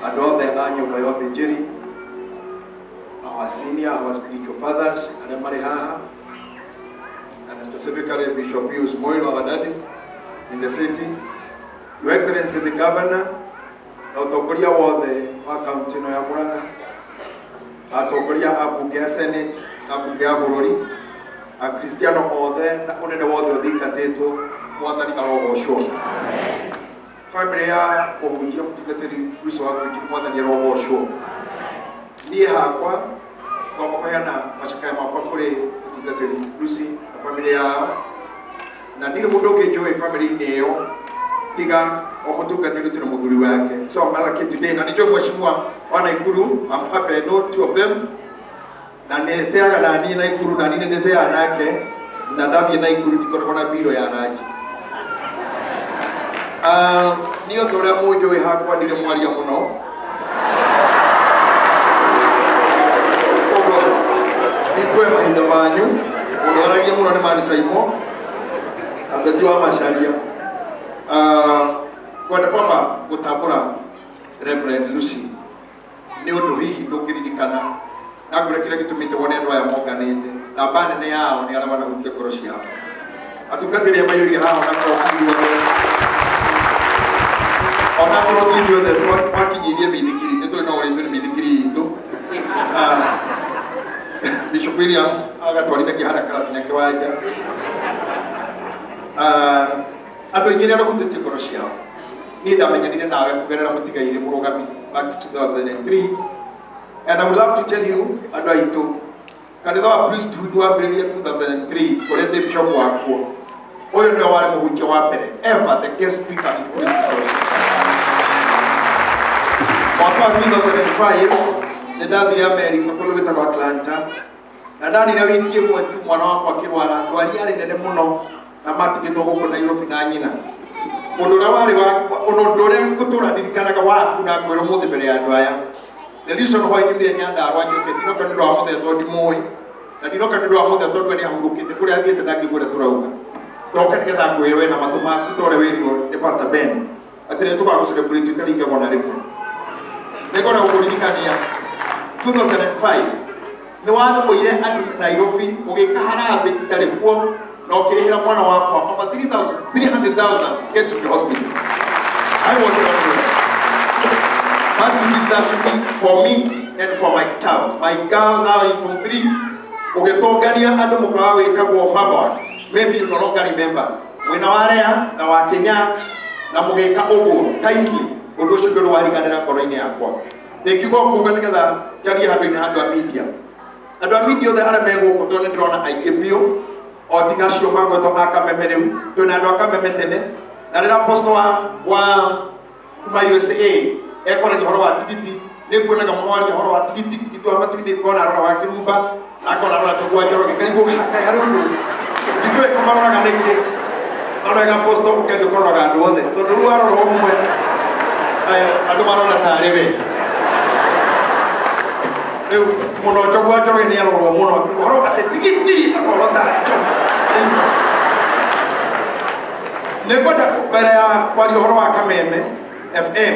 Andũ othe a nyũmba ya ũthĩnjĩri, our senior, our spiritual fathers arĩa marĩ haha, and specifically Bishop Pius Moiro, our daddy in the city, Your Excellency the Governor, na ũtongoria wothe wa kaunti ĩno ya Murang'a, atongoria a bunge ya Senate na bunge ya bũrũri, akristiano othe na ũnene wothe ũthingatĩtwo, Mwathani arogocwo. Family ya mũhunjia mũtungatĩri Lucy wa Ngũnji, Mwathani arogocwo. Niĩ hakwa ngomba kũheana macakaya makwa kũrĩ mũtungatĩri Lucy na family yao, na ndirĩ mũndũ ũngĩ njũĩ family-inĩ ĩyo tiga o mũtungatĩri ũcio na mũthuri wake. So I'm lucky today, na nĩ njũĩ mheshimiwa wa Naikuru. I'm happy I know two of them, na nĩ teaga na niĩ Naikuru, na niĩ nĩ ndĩteaga nake, na ndathiĩ Naikuru ndikoragwo na mbiro ya ranji. Ah, niĩ o ta ũrĩa mũnjũĩ, hakwa ndirĩ mwaria mũno, ũguo ndikuoya mahinda manyu. Mũndũ waragia mũno nĩ Mani Saimo na Beti wa Macharia. Ah, kwenda kwamba gũtambũra Reverend Lucy nĩ ũndũ hihi ndũngĩririkana na ngwĩre kĩrĩa gĩtũmĩte wone andũ aya monganĩte namba nene yao nĩ arĩa manahutia ngoro ciao, atungatĩri arĩa maiyũire haha, ona korwo ti ithuothe, ona korwo ti ithuothe twakinyĩirie mĩithikiri, nĩ tũĩ no ũrĩtwe nĩ mĩithikiri itũ. Ah, Bishop William agatwarithagia harĩa karatina kĩwanja. Ah, andũ aingĩ nĩ arĩa hutĩtie ngoro ciao. Niĩ ndamenyanire nawe kũgerera mũtigairĩ mũrũgami back 2003, and I would love to tell you, andũ aitũ, kanitha wa priesthood wambĩrĩria 2003 kũrĩa ndĩ bishop wakuo, ũyũ nĩwe warĩ mũhunjia wa mbere ever, the guest speaker in priesthood. Mwaka wa 2005 nĩ ndathire America kũndũ gwĩtagwo Atlanta, na ndanire wiki ĩmwe tu mwana wakwa akĩrwara ndwari yarĩ nene mũno na matigĩtwo gũkũ Nairobi na nyina. Ũndũ ũrĩa warĩ wa ũndũ ũrĩa ngũtũra ndirikanaga waku na ngwĩra ũmũthĩ mbere ya andũ aya, the reason why nyumire Nyandarua njũke, ndinoka nĩ ũndũ wa mũthee tondũ ndimũĩ, na ndinoka nĩ ũndũ wa mũthee tondũ we nĩ ahurũkĩte kũrĩa athiĩte, ndangĩigua ũrĩa tũrauga. Ndoka nĩgetha ngwĩre we na matũ maku ta ũrĩa wĩrirwo nĩ Pastor Ben atĩ nĩ tũgagũ celebrate ĩtaringagwo na rĩmwe. Nĩngwenda gũkũririkania 2005 nĩ wathũire andũ Nairobi, ũgĩka harambĩ itarĩ kuo na ũkĩrĩhĩra mwana wakwa over 3000 300,000 get to the hospital. I was not there, but you did that to me, for me and for my child, my girl now in form 3. Ũgĩtũngania andũ mũkawa wĩtagwo Mabon, maybe you no longer remember, mwena wa Lea na wa Kenya, na mũgĩka ũguo kindly. Ũndũ ũcio ndũrĩ wariganĩra ngoro-inĩ yakwa. Ndĩkiuga kuga nĩgetha njarie handũ-inĩ ha andũ a media, andũ a media othe arĩa me gũkũ, tondũ nĩ ndĩrona aingĩ biũ o tiga acio magwetwo a Kameme. Rĩu twĩna andũ a Kameme tene, na rĩrĩa apostle wa kuma USA ekwaragia ũhoro wa tigiti, nĩ nguonaga mũno aria ũhoro wa tigiti, tigiti wa matu-inĩ, ngona arora wa Kĩrumba na ngona arora Njũgũa Njoroge, ngarigwo kaĩ harĩ ũndũ ndikũĩ kũmaroraga nĩkĩ. No wega apostle ũkĩanjia ũkororaga andũ othe, tondũ rĩu warora ũmwe, andũ marona tarĩ we. Rĩu mũno Njũgũa Njoroge nĩ arorwo mũno ũhoro atĩ tigiti, akorwo tarĩ Njũgũ. Nĩ ngwenda mbere ya kwaria ũhoro wa Kameme FM,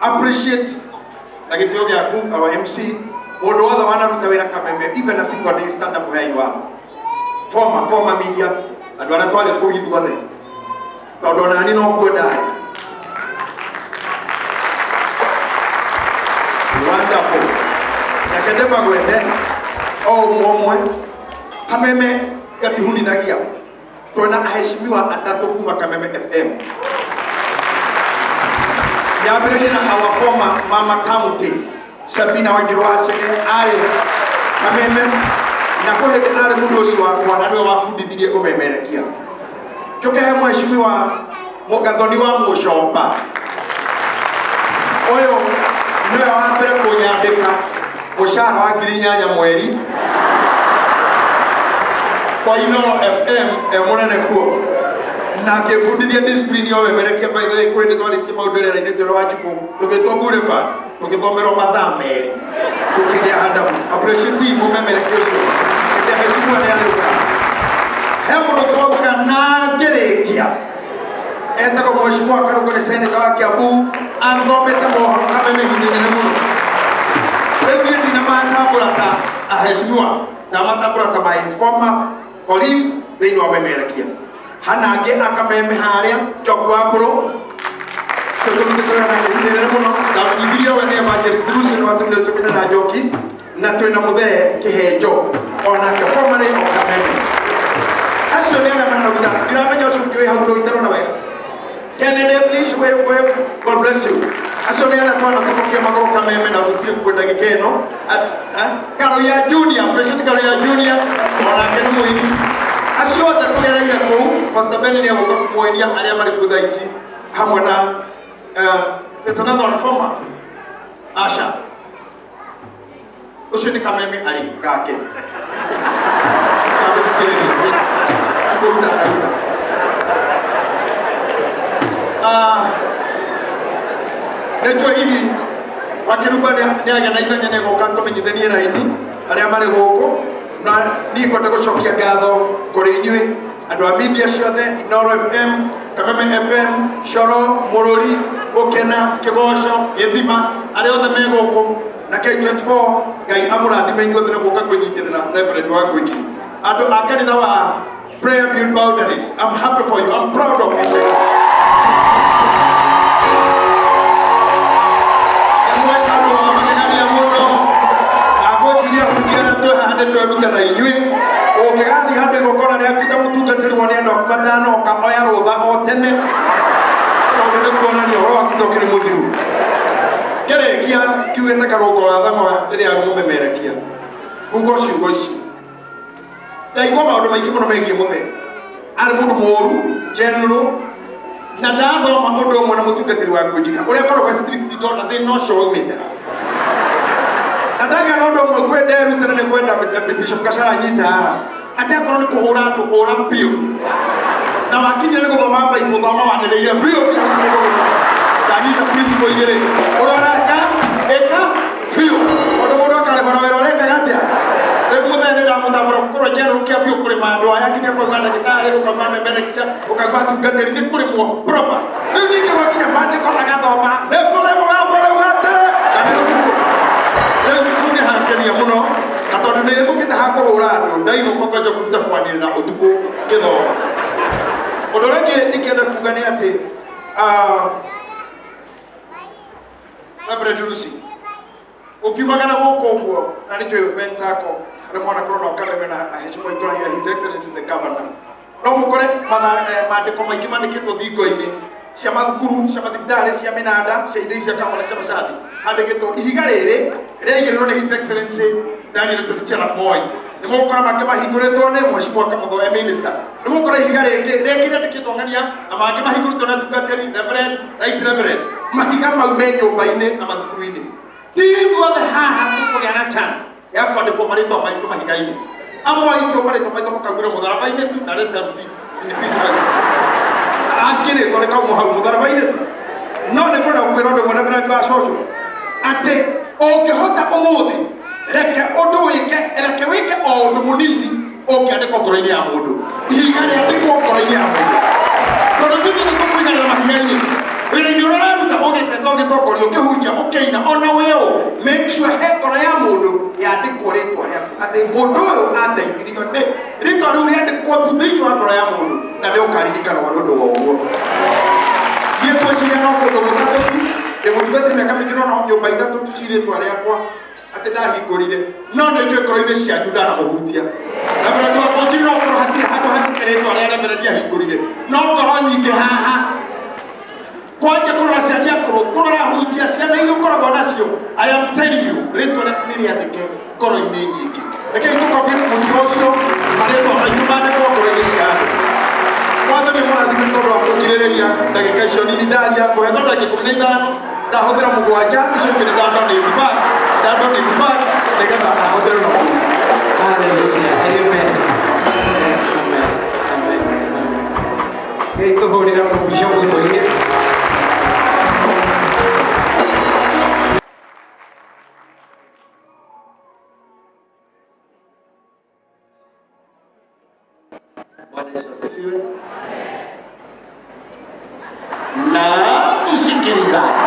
appreciate na gĩtĩo gĩaku our MC, mũndũ wothe wanaruta wĩra Kameme, even a single day, stand up where you are. Former media, andũ arĩa twarĩ kũu ithuothe, tondũ onani no kuo ndarĩ. Wonderful. Reke ndĩmagwete o ũmwe ũmwe. Kameme gatihunithagia, twĩna aheshimiwa atatũ kuma Kameme FM. Nyambĩrĩrie na our former mama county Sabina Wanjiru wa Chege, arĩ Kameme na kwĩ hĩndĩ arĩ mũndũ ũcio wakwa na nĩwe wabundithirie ũmemerekia. Njũke he mheshimiwa Mũgathoni wa Mũcomba, ũyũ nĩwe wa mbere kũnyandĩka mũcara wa 8,000 mweri kwa Inoro FM e mũnene kuo, na akĩbundithia discipline ya ũmemerekia. By the way, kwĩ nĩ twarĩtie maũndũ rĩera-inĩ twĩra Wanjikũ, tũgĩtwo Boulevard, tũgĩthomerwo mathaa 2, tũkĩgĩa adabu. Appreciate mũmemerekia ũcio. Heshimiwa nĩ arĩũka. He mũndũ twauga na ngĩrĩkia, etagwo mheshimiwa Karũngũ, nĩ senator wa Kiambu, athomete mohoro Kameme-inĩ. Ndamatambũra ta aheshimiwa, ndamatambũra ta my former colleagues thĩinĩ wa memerekia. Hana angĩ akameme harĩa Njoku wa Mbũrũ tũtũmĩtũrana mũno ndamenyithirie we nĩ evangelist Lucy nĩ watumire tũkĩne na Njoki na twĩna mũthee Kĩhenjo onake formerly of Kameme. Acio nĩ arĩa manaruta ndiramenya ũcio ũngĩ wĩ hau ndũitarona wega. Kennedy, please wave, wave. God bless you. Acio nĩ arĩa twanatũkũkia magũrũ Kameme na gũtirĩ kuo ndagĩka ĩno. Karuya Junior, President Karuya Junior, onake nĩ mũini. Acio othe tũgereire kũu, Pastor Ben nĩ egũka kũmwonia arĩa marĩ kuo thaa ici hamwe na it's another one former Asha. Ũcio nĩ Kameme arĩ gake. Kũruta karuta. Nĩnjũĩ hihi wakĩruba nĩ agĩnaithania nĩ gũka tũmenyithanie raini arĩa marĩ gũkũ na niĩ ngwenda gũcokia ngatho kũrĩ inyuĩ andũ a media ciothe, Inoro FM, Kameme FM, Coro, Mũrũri, Gũkena, Kĩgoco, Gĩthima, arĩa othe me gũkũ na K24. Ngai amũrathime inyuothe nĩ gũka kwĩnyitĩrĩra Reverend wa Ngwĩki. Andũ a kanitha wa Prayer Beyond Boundaries, I'm happy for you, I'm proud of you. Ĩmwe andũ a magegania mũno na ngwĩciria hunjia arĩa twĩ haha nĩ tweruta na inyuĩ. Ũngĩgathiĩ handũ igongona rĩaku ta mũtungatĩri wone andũ aku matanoka, oya rũtha o tene tondũ nĩ kuonania ũhoro waku to kĩrĩ mũthiru. Ngĩrĩkia kiugĩte karũngo wa thang'wa rĩrĩa mũmemerekia kuga ciugo ici, ndaigua maũndũ maingĩ mũno megiĩ mũthee arĩ mũndũ mũũru general na ndathoma ũndũ ũmwe na mũtungatĩri wa Ngũnjika ũrĩa akoragwo strict, ndona thĩna ũcio waumĩte na ndagĩa na ũndũ ũmwe kwenderutana nĩ kwenda Bishop Gachara anyite haha atĩ akorwo nĩ kũhũra andũ hũra biũ na wakinyire nĩ gũthoma Bible thoma wanĩrĩire biũ. Ndanyita principle igĩrĩ: ũrĩa ũreka ĩka biũ, tondũ mũndũ akarĩhwo na wĩra ũrekaga atĩa. Rĩu mũthenya nĩ ndamũtambũra gũkorwo general kĩa biũ kũrĩma andũ aya nginya kwauma ndagĩtarĩ, ũkauma memerekia, ũkauma atungatĩri, nĩ kũrĩmwo proper. Rĩu ningĩ gwakinya mandĩko agathoma nĩ kũrĩ mũgambo rĩu atĩrĩ na nĩ ũtukũ. Rĩu kũu nĩ hakenia mũno na tondũ nĩ thũkĩte ha kũhũra andũ ndainũka kwanja kũruta kwanĩrĩra ũtukũ ngĩthoma. Ũndũ ũrĩa ũngĩ ingĩenda kuga nĩ atĩ Reverend Lucy ũkiumagara gũkũ ũguo na nĩ njũĩ wenzako arĩa mwanakorwo na ũkameme na aheshimiwa itũra His Excellency the Governor, no mũkore maandĩko maingĩ mandĩkĩtwo thingo-inĩ cia mathukuru, cia mathibitarĩ, cia mĩnanda, cia ithĩi cia kahũa na cia macani, handĩkĩtwo ihiga rĩrĩ rĩaigĩrĩrwo nĩ His Excellency Daniel Toroitich arap Moi. Nĩ mũgũkora mangĩ mahingũrĩtwo nĩ Mheshimiwa Kamotho e minister. Nĩ mũgũkora ihiga rĩngĩ rĩngĩ rĩandĩkĩtwo ng'ania na mangĩ mahingũrĩtwo na tungatĩri Reverend, Right Reverend. Mahiga mau me nyũmba-inĩ na mathukuru-inĩ. Ti ithuothe haha tũkũgĩa na chance ya kwandĩkwo marĩtwa maitũ mahiga-inĩ. Amwe aitũ marĩtwa maitũ makaumĩra mũtharaba-inĩ tu na rest in peace, in peace. Angĩ rĩtwa rĩkaumwo hau mũtharaba-inĩ tu. No nĩ kwenda gũkwĩra ũndũ ũmwe, Reverend wa cũcũ, atĩ ũngĩhota ũmũthĩ reke ũndũ wĩke, reke wĩke o ũndũ mũnini ũngĩandĩkwo ngoro-inĩ ya mũndũ, ihiga rĩandĩkwo ngoro-inĩ ya mũndũ, tondũ ithuĩ nĩ tũkũiganĩra mahiga-inĩ. Wĩra-inĩ ũrĩa ũraruta, ũgĩteta, ũgĩtongoria, ũkĩhunjia, ũkĩina, ona wĩũ, make sure he ngoro ya mũndũ yandĩkwo rĩtwa rĩaku atĩ mũndũ ũyũ ateithirio nĩ rĩtwa rĩu rĩandĩkwo tu thĩinĩ wa ngoro ya mũndũ na nĩ ũkaririkanwo nĩ ũndũ wa ũguo. Niĩ ngwĩciria no kũndũ gũtatũ tu ndĩ mũtungatĩri mĩaka mĩingĩ, no nyũmba ithatũ tu ci rĩtwa rĩakwa atĩ ndahingũrire, no nĩ njũĩ ngoro-inĩ cianyu ndanamũhutia. Na mũrandi wakwa njiri no korwo hatirĩ handũ hatirĩ rĩtwa rĩa Reverend ahingũrire, no ngoro nyingĩ haha kwanja kũrora aciari akũrũ, kũrora hunjia, ciana iria ũkoragwo nacio, I am telling you, rĩtwa rĩaku nĩ rĩandĩke ngoro-inĩ nyingĩ. Rekei tũkobie mũtino ũcio, marĩtwa maitũ mandĩkwo ngoro-inĩ cia andũ. Mwathani mũrathime tondũ wa kũngirĩrĩria ndagĩka icio nini ndaria. Ngũhetwo ndagĩka 15, ndahũthĩra mũgwanja, icio ingĩ nĩ ndandonate back, ndandonate back nĩgetha ahũthĩre na kũu. Hallelujah. Amen. Amen. Amen. Amen. Ngai tũhũrĩre mũico mũtũire. Bwana Yesu asifiwe. Na msikilizaji,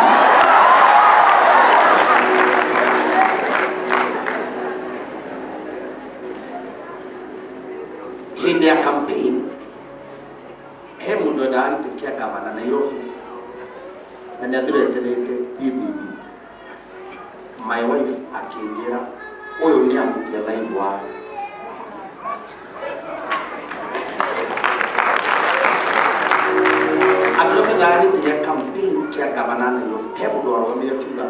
My wife akĩnjĩra ũyũ nĩ ahutia live wa andũ arĩa methaga gĩtĩ gĩa campaign kĩa gavana Nairobi, he mũndũ warũgamire akiuga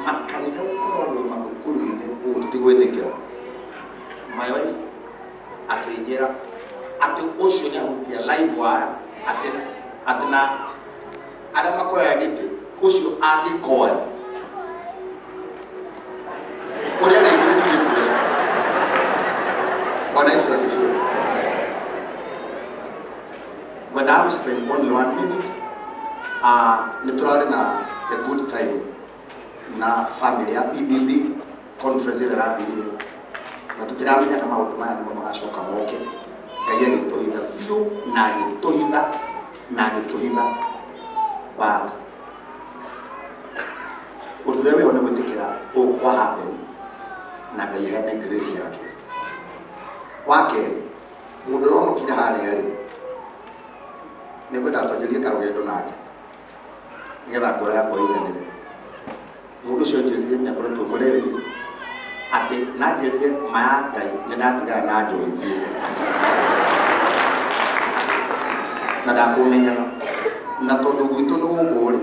makanitha gũkoragwo mathukuru-inĩ ũguo tũtigwĩtĩkĩra. My wife akĩnjĩra atĩ ũcio nĩ ahutia live wire, atĩ na arĩa makoya gĩtĩ ũcio angĩkoya ũrĩa rĩngĩ nĩndingĩkwĩra. Bwana Yesu asifiwe. Ngwendaga gũ spend only one minute. Nĩ tũrarĩ na a good time na family ya PBB conference ĩrĩa ĩrathirire, na tũtiramenyaga maũndũ maya nĩmo magacoka moke. Ngai agĩtũhitha biũ na agĩtũhitha na agĩtũhitha, but ũndũ ũrĩa wĩho nĩ gwĩtĩkĩra ũũ kwa happen na Ngai aheane grace yake. Wa kerĩ, mũndũ ũrĩa onokire harĩa rĩ, nĩ ngwenda twanjĩrie karũgendo nake nĩgetha ngoro yakwa ĩiganĩre. Mũndũ ũcio anjĩrire nĩ akoretwo mũrevi, atĩ nanjĩrire ma ya Ngai nĩ ndatigana na njohi biũ na ndakũmenyaga, na tondũ gwitũ nĩ gũkũ rĩ,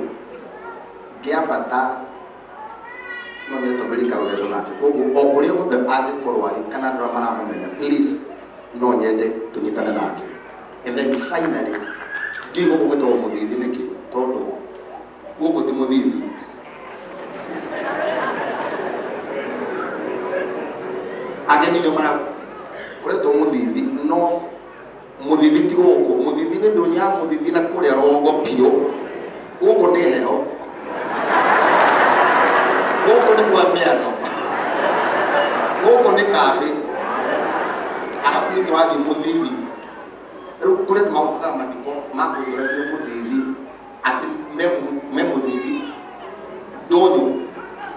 ngĩambata no nyende twambĩrĩrie karũgendo nake. Koguo o kũrĩa guothe angĩkorwo arĩ kana andũ arĩa maramũmenya, please, no nyende tũnyitane nake. And then finally, ndiũĩ gũkũ gwĩtagwo Mũthithi nĩkĩ, tondũ gũkũ ti Mũthithi. Ageni nĩo marakoretwo Mũthithi, no Mũthithi ti gũkũ. Mũthithi nĩ ndũnyũ ya Mũthithi na kũrĩa rongo biũ. Gũkũ nĩ heho, gũkũ nĩ kwa mĩano, gũkũ nĩ kambĩ, arabu ningĩ wathiĩ Mũthithi rĩu kũrĩ andũ mahũthagĩra mathiko makũiyũragia Mũthithi, atĩ me Mũthithi ndũnyũ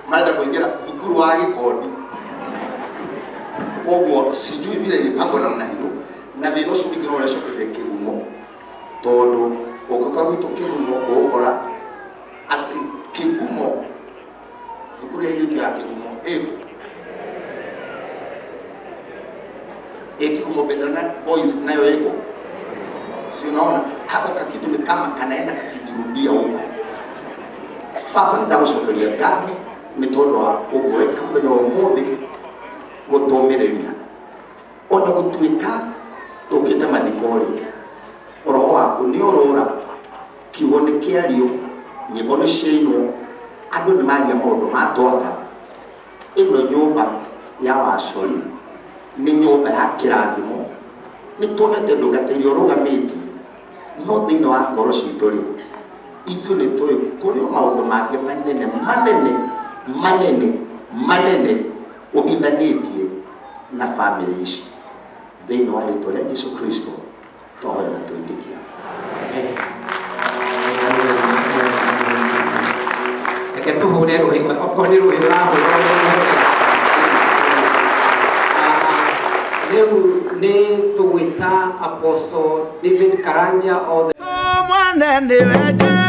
marenda kũingĩra thukuru wa Gĩkondi. Koguo sijui vile ilipangwa namna hiyo, na thĩna ũcio ningĩ no ũrecokeire kĩgumo, tondũ ũngĩũka gwitũ kĩgumo ũgũkora atĩ kĩgumo thukuru ya airĩtu ya kĩgumo ĩkũ ĩ kĩgumo Bedana Boys nayo ĩkũ. Si unaona hapo kakitu ni kama kanaenda kakijirudia huko. Baba, nĩ ndagũcokeria ngatho nĩ tondũ wa ũguo weka mũthenya wa ũmũthĩ gũtũmĩrĩria. Ona gũtuĩka tũkĩte mathiko rĩ, roho waku nĩ ũrũra, kiugo nĩ kĩario, nyĩmbo nĩ ciainwo, andũ nĩ maria maũndũ matwaka. Ĩno nyũmba ya Wacori nĩ nyũmba ya kĩrathimo. Nĩ tuonete ndungata iria ũrũgamĩtie, no thĩinĩ wa ngoro citũ rĩ, ithuĩ nĩ tũĩ kũrĩ o maũndũ mangĩ manene manene manene manene ũhithanĩtie na bamĩrĩ ici. Thĩinĩ wa rĩtwa rĩa Jesu Kristo twahoya na twĩtĩkia. Reke tũhũre rũhĩ, okorwo nĩ rũhĩ ũrahũra. Rĩu nĩ tũgwĩta Apostle David Karanja o Mwana nĩwe.